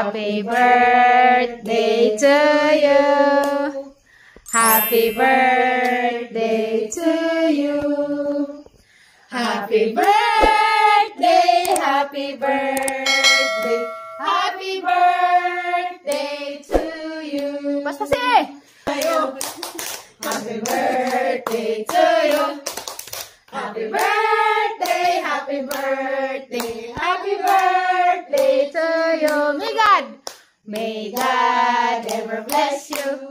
Happy birthday to you. Happy birthday to you. Happy birthday, happy birthday, happy birthday to you. Basta si eh! Happy birthday to you. Happy birthday, happy birthday, happy birthday to you. May God ever bless you.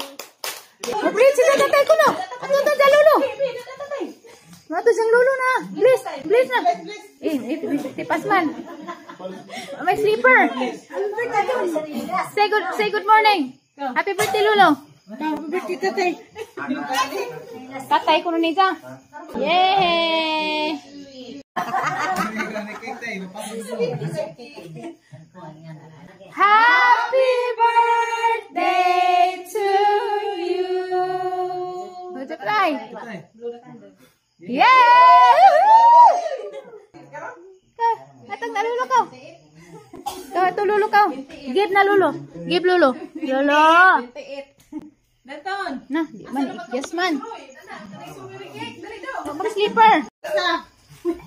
Mablit sila tatay ko no. Ato ta sa lolo. Mato siyang lolo na. Bless, bless na. Eh, eh, tipas man. May slipper. Say good morning. Happy birthday, Lolo. Happy birthday, tatay. Tatay ko na niya. Yay! Happy birthday to you. Multiply. Yeah! Atang na lulo ka. Ikaw, ito lulo ka. Give na lulo. Give lulo. Lolo. Danton. Na, di man. Yes man. Pag sleeper.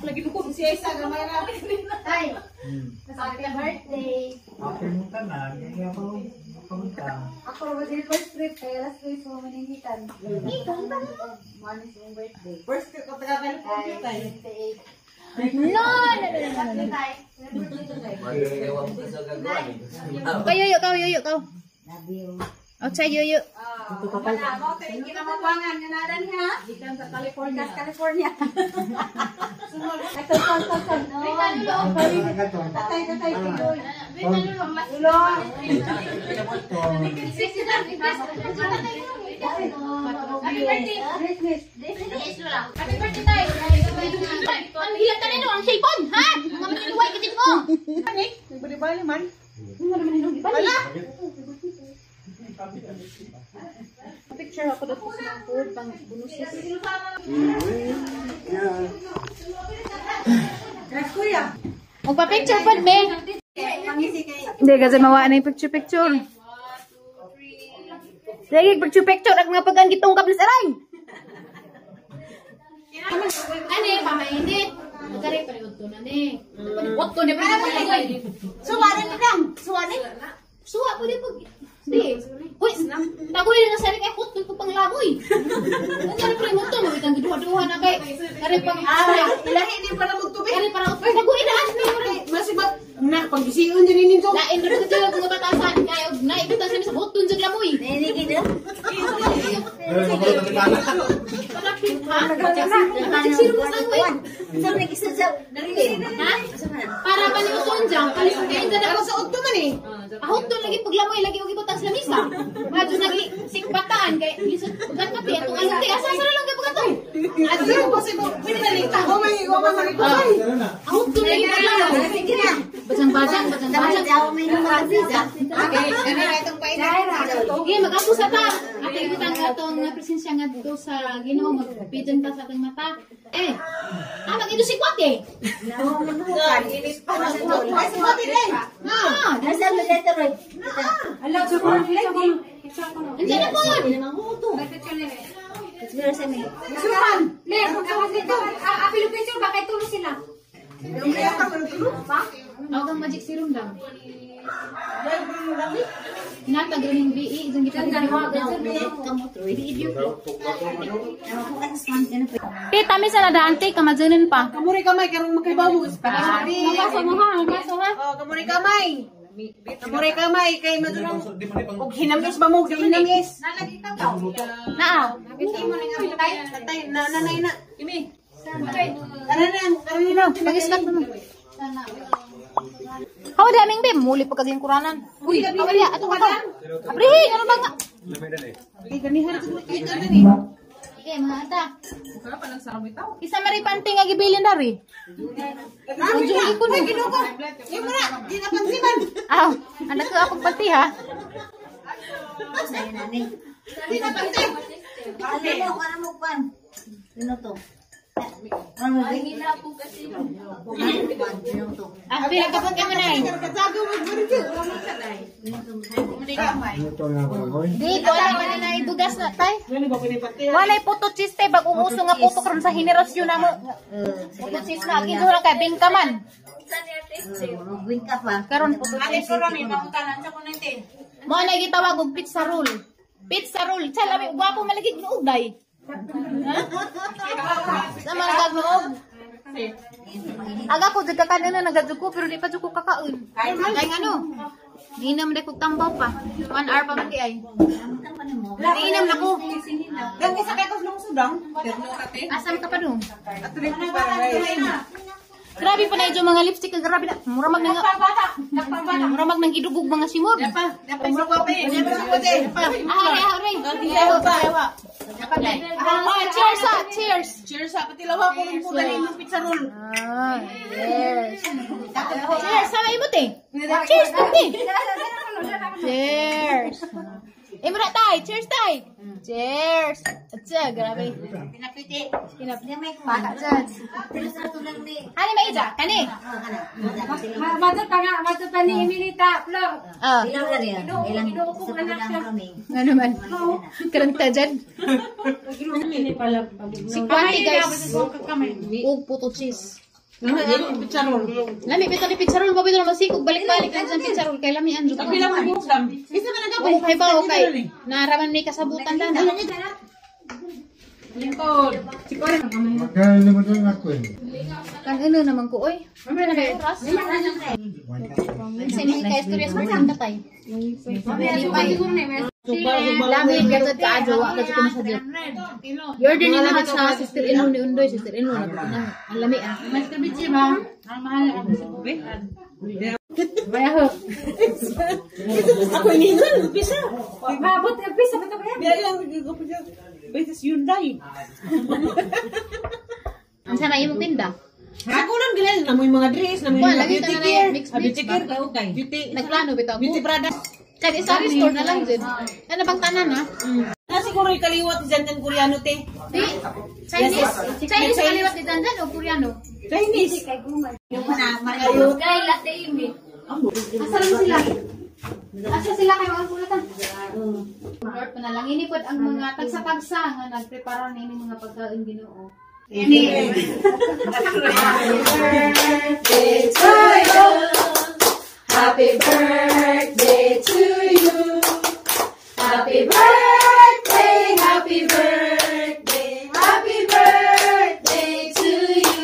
Lagi ko siya isa gamay na. Tay, happy birthday. Happy mo tanan, kaya ako pamunta. Ako ba din first trip kaya last week mo maningitan. Morning sa mong birthday. First ko taga California Tay, tay. 28. No, no, no, no, no, no. Kau yoyo, kau yoyo, kau. Love you. Outside yoyo. Mo kay kinamawangan nga nadan ha. Gikan sa California. Sa California. Ay, ton ton ton ton. Tatay, tatay, tigoy. Ulo. Happy birthday. Happy birthday tayo. Ang hilat ka nino, ang shape on, ha? Mga maniluway kasi mo. Panik, bali-bali man. Wala. Picture ako dito sa food pang bunusis. Grass kuya. Magpa-picture pa, me. Pangisi kay Hindi kasi mawaan na yung picture-picture. Sige, picture-picture. Ang mga pagkaan gitong kablis aray. Ano eh, pamainit. Magkari pa rin na ni. Otto ni pa rin. Suwa rin lang. Suwa rin. Suwa po di pag... Hindi. Uy, tagoy na sa kay hot ko pang lamoy. Ang kari pa rin hot mo itang giduha-duha na kay kari pang Ah, ilahi ni para magtubig. Kari para tagoy na as ni Masibat na pagisiun din ninyo. Lain ra ko kung batasan kay og naibutang sa sa hot sa lamoy. Nini gid. Sino mo sa ko? Sa nagisa sa Ha? Para pa ni uton jang kalis kay dyan Ako sa udto man eh. Ahot to lagi paglamoy lagi og ibutang sa lamisa. Madyo nagi sikbataan kay lisod pagkat kape atong alunti asa sa lang kay pagkato. Adto possible. Pwede na lang tago may wa man sa Ahot to lagi paglamoy. Sige na. Bajang bajang bajang bajang. Daw may naman siya. Okay, kani na itong painit. Okay, mag-apo sa ta. Ate ibutang atong presensya ngadto sa Ginoo magpijan ta sa atong mata. Eh. Ah, mag si kwate. Init pa. Ay, sa mati din. Ah, Nasa mo letter right. andiyan na po. Siguro sa may. Suman. Ako kang magic serum lang. Hinatag rin yung BE. Isang gitang Te, tami sa ladaan, te. Kamadzunin pa. Kamuri kamay karong makibawos. Mapaso mo ha, mapaso ha. Oh, kamuri kamay. Kamuri kamay kay madurong og hinamis ba mo hinamis. Naa. Tatay na nanay na. Imi. Tara na, tara na. Pag-iskat mo. Hawa daming bim, muli pa kaglingkuranan. Uy, awalya, ato ka. Abrihin, ano ba nga? Ay, ganihan ko kita dani. Okay, mga ata. Isa maripante nga gibilin dari. Ay, ko na ginoo. Imo na, di na pansiman. Aw, anak ko akong panty ha. Sa'yo nani. Di na pansi. Ano mo, ano mo pan? Sino to? Ah, pila ka pong kamo nay. Di ko alam man na bugas na tay. Walay puto cheese tay bag umuso nga puto karon sa henerasyon namo. Puto cheese na akin ra kay bingka man. Bingka pa. Karon puto cheese. Mo na gitawag og pizza roll. Pizza roll. Chalami gwapo malagi gnuog day. Ha? Sa mga gagnoog. Aga ko jud kakaon na nagadjud ko pero di pa jud ko kakaon. Kay ngano? Niinam na kog tambaw pa. 1 hour pa man di ay. Niinam na ko. Dang isa kay kos lungsod dang. Asam ka pa dong? Grabe pa na yung mga lipstick. Grabe na. Mura mag nang mura mag nang idugog mga simod. Ahore, ahore. Oh, cheers ah, cheers. Cheers sa patilawa ko ng puta ng pizza roll. Ah, cheers. Cheers, sama imo te. Cheers te. Cheers. Imo na tay, cheers tay. Cheers. Atsa, grabe. Pinapiti. Pinapiti. Bata dyan. Hani maija, kani. Mato pa nga, mato pa ni Emilita, Flor. Ah. Ilang na rin. Ilang sa pulang kami. Ano man. Karanta dyan. Si Kwanti guys. Og puto cheese. Pizza roll. Lami bitaw ni pizza roll, mabitaw naman sikog balik-balik lang sa pizza roll kay lami anjo. Pila mo buhok dam. Isa ka nagapay. Okay ba okay. Naraman may kasabutan dan. Lingkod. Magkano naman doon ako eh. Kan ano naman ko oy. Oras. Sa inyo ka istorya sa birthday tatay. Lami gatod ka adyo wa ka ko masadyo. Yorder ni naman sa sister in law ni Undoy, sister in law na. Ang lami ah. Mas kabitsi ba? Ang mahal ako sa ube. Bayaho. Ako inihingan, pisa. Mabot ang pisa ba ito ba yan? Biya lang Beses Hyundai. Ang sana imong tinda. Ako lang ganyan, namoy mga dress, namoy Wala, mga lagi beauty ka na care. mix, Ah, mix beauty ba? care, kay okay. Beauty, Nagplano bitaw ko. beauty product. Kahit isa store na lang jud. Ano bang tanan ha? Na siguro yung kaliwat ni Janjan Koreano, te. Di Chinese. Chinese kaliwat ni Dandan o Koreano? Chinese. Kay latte imi. Asa lang sila? Asa sila kay mga pulatan? Lord, panalangin pod ang mga tagsa-tagsa nga nagprepara niini mga pagkain Ginoo. Happy birthday to you. Happy birthday, happy birthday, happy birthday to you.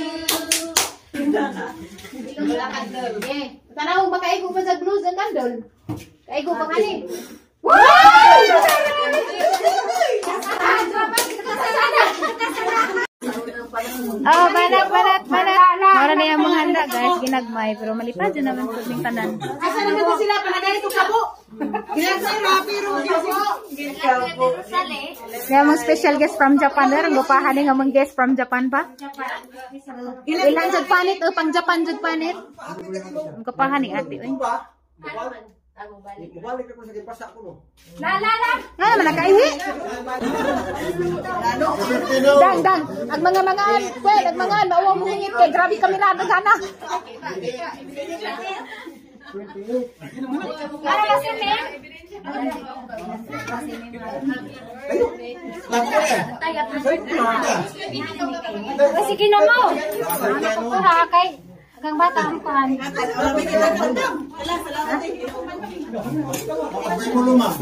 Wala kandol. Eh, tanaw ba kaigo pa sa blues ang kandol? Kaigo pa kani. Oh, banat, banat, banat. Mara na yung mga handa, guys. Ginagmay. Pero malipad dyan naman po yung tanan. Asa naman na sila, panagay itong kabo. Ginasara, pero kabo. Kaya mga special guest from Japan. Meron gupahan nga mga guest from Japan pa. Ilan jud panit? O, pang Japan jud panit. Ang gupahan ni ate. Oy. La la la. Nga naman nakaihi. Dang, dang. Ang mga mangaan. Well, ang mangaan. Maawa mo hingit kay grabe kami rado sana. Para la sime. Sige na mo. Ano ko ha kay Agang bata ang kuhan.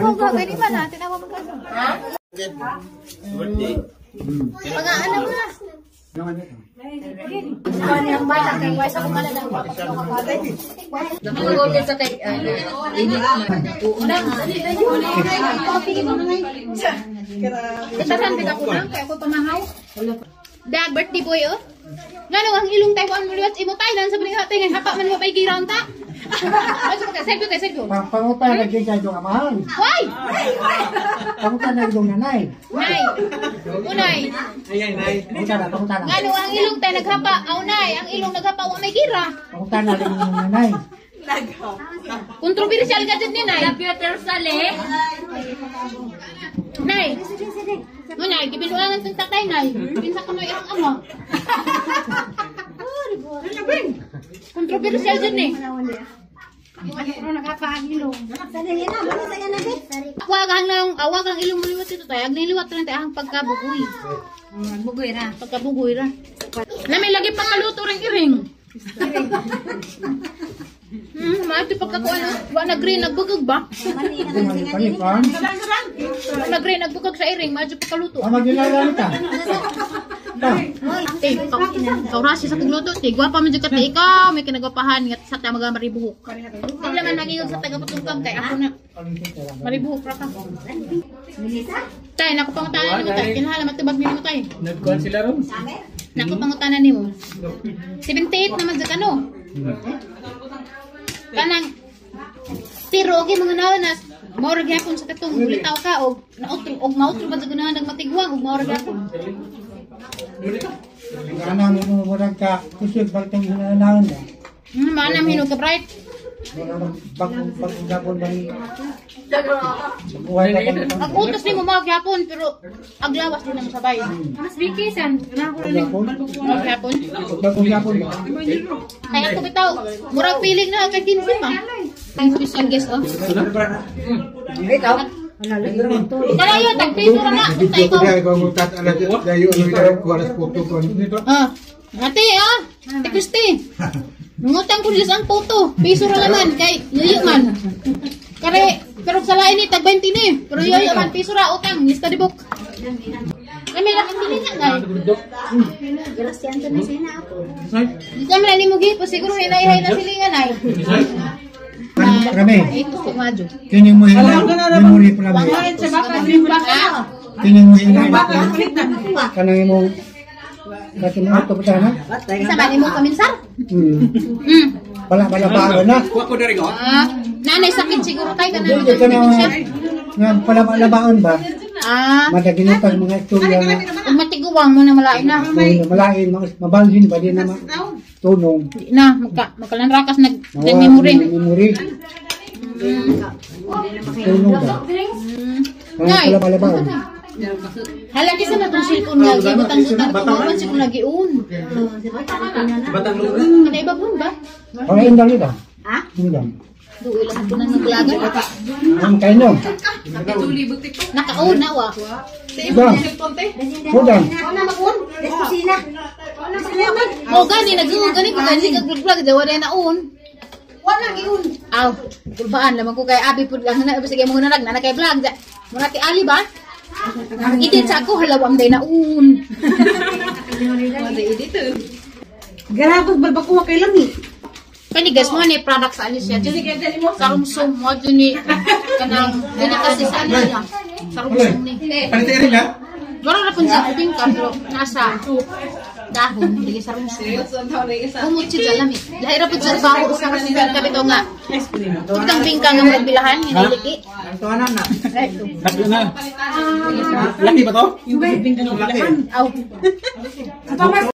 Oh, gagawin ba natin? Ako magkano? Mga ano na. Ang bata kay Wesa ko man lang. Itasan kita ko lang kay ako pamahaw. Dag birthday boy oh. Ngano ang ilong Taiwan mo liwat imo Thailand sa baling hatay nga hapa man mo pay giround ta. Asa ka selfie kay selfie. Pangutan na dyan sa amahan. Why? Pangutan na yung nanay. Nay. Unay. Ayan, nay. Pangutan na, pangutan na. Ngano ang ilong tay naghapa? Aw nay, ang ilong naghapa wa may gira. Pangutan na rin yung nanay. Kontrobersyal ka jud ni nay. Love you, Tersale. Nay. Mo nay, gibinuangan tong tatay nay. Kinsa kuno iyang ama? Kontrobersyal dyan eh. Wag ang nang awag ang ilong muliwat dito tayo. Ag niliwat lang tayo ang pagkabugoy. Bugoy ra. Pagkabugoy ra. Na may lagi pagkaluto ring iring. Maato pagkakuan ano? Wa na green nagbugog ba? Panipan. Wa na green nagbugog sa iring, maato pagkaluto. Ang magilala ka. Te, kaurasi sa kugluto, te. Gwapa man jud ka te ikaw, may kinagwapahan nga sa ta mga maribuhok. Di laman magingog sa taga-patungkam kay ako na. Maribuhok ra ka. Tay, naku pangutanan nimo tay. Kinahanglan matubag nimo tay. Nagkuhan sila ron. Naku pangutanan nimo. 78 naman jud ano. Kanang pero okay mga naonas, mao ra gyapon sa katong bulitaw ka og nautro og mautro ba jud ganahan nagmatigwang og mao ra gyapon. Kana mo murag ka kusog bagtong hinanaon ba. Maanam hinog ka bright. Bagong bagong gapon ba ni? Buhay ka bang Ang utos nimo mao gyapon pero aglawas din na sabay. Mas bikisan. gapon? Mao gyapon. Bagong gapon ba? Kaya ako bitaw, murag feeling na kay 15 pa. Ang special guest oh. Ikaw? Kalayo tag piso ra na unta ikaw. Ah, ate ah, Ate Christy. Nangutang ko diyos ang photo. Piso ra naman kay yoyo man. Kare, pero sa lain ni tag 20 ni. Pero yoyo man piso ra utang lista di book. Ay may laking dili na ngay. Di ka man nimo gipo siguro hinay-hay na silingan ay. Rame. Ito si Majo. Kini mo hinay. Memory prame. Kini mo hinay. Kanang imong katong ato pa na. Isa man imo kaminsar? Bala bala ba na. Kuha ko dari ko. Ah, nanay sakit siguro tay kanang Dili ka na kaminsar. nga pala labaon ba? Ah, Madaginitan mga istorya nga. ug matiguwang mo na malain na. Malain, mabalhin ba di na tunong. Di na magka magkalanrakas nag memory. Memory. Tunong ba? Nay. Pala pala Hala kisa na tong cellphone nga gibutang-butang ko man siguro nagiun. Batang lupa. Kana ibagon ba? Para indang ito. Ha? Indang. Duol lang ko nang naglagan. Ang kaino. Nakaon na wa. Udang. Udang. Mo gani nagsuo gani ko gani kag vlog daw wala na on. Wala giun. Aw, kulbaan lamang ko kay Abi pud lang na sige mo na na kay vlog. Mo na ti Ali ba? Edit sa ako halawam day na un. Garapos balbakuha kay lami. Kani guys mo ni product sa Alicia. Sarumsum mo dyan ni kanang dili kasi sa Alicia. Sarumsum ni. Panitirin na? Wala na pun sa kuping ka pero nasa dahon dili sarumsum. Kumot siya lamit. Lahi ra pud sa baho sa kasing kabito nga. Kitang bingka nga murag bilahan hiniliki. Laki na. Laki ba to? Laki. Aw.